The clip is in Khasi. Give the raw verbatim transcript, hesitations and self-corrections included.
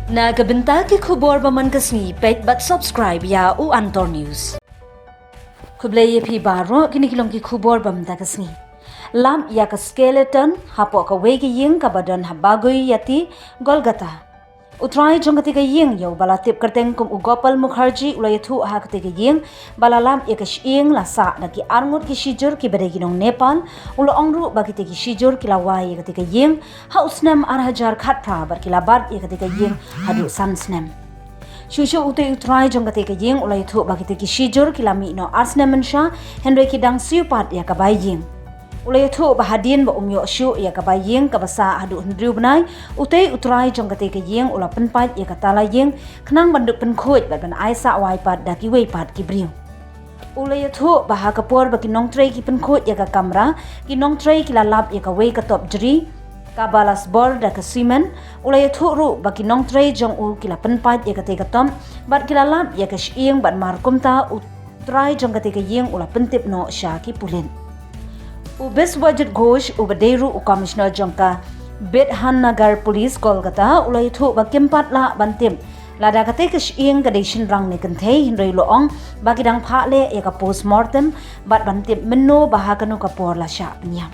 Na ka bynta ki khubor ba man ka sngi, peit bad subscribe ïa u Antor News. Khublei ïa phi baroh, kine ki long ki khubor ba mynta ka sngi. Lap ïa ka skeleton hapoh kawei ka ïing kaba don ha Bagoiati, Kolkata. U trai jong katei ka ïing, ïa uba la tip kyrteng kum u Gopal Mukherjee, u la ïathuh ha katei ka ïing ba la lap ïa ka shyieng la sah da ki arngut ki shijur kiba dei ki nong Nepal. U la ong ruh ba kitei ki shijur ki la wai ïa katei ka ïing ha u snem ar hajar khatphra bad ki la bat ïa katei ka ïing haduh san snem. Shuh shuh utei u trai jong katei ka ïing u la ïathuh ba kitei ki shijur ki la mih noh ar snem mynshuwa, hynrei ki dang siew pat ïa ka bai ïing. U la ïathuh ba hadien ba um ïoh shuh ïa ka bai ïing kaba sah haduh hynriew bnai, utei u trai jong katei ka ïing u la pynpait ïa ka tala ïing khnang ban dup pynkhuid bad ban ai sah wai pat da kiwei pat ki briew. U la ïathuh ba ha ka por ba ki nongtrei ki pynkhuid ïa ka kamra, ki nongtrei ki la lap ïa kawei ka top jri kaba la sbor da ka simen. U la ïathuh ruh ba ki nongtrei jong u ki la pynpait ïa katei ka top bad ki la lap ïa ka shyieng, bad mar kumta u trai jong katei ka ïing u la pyntip noh sha ki pulit. U Biswajit Ghosh, uba dei ruh u Commissioner jong ka Bidhannagar Police, Kolkata, u la ïathuh ba kim pat lah ban tip lada katei ka shyieng ka dei shynrang ne kynthei, hynrei u la ong ba ki dang phah leh ïa ka post mortem bad ban tip mynno bad ha kano ka por la shah pynïap.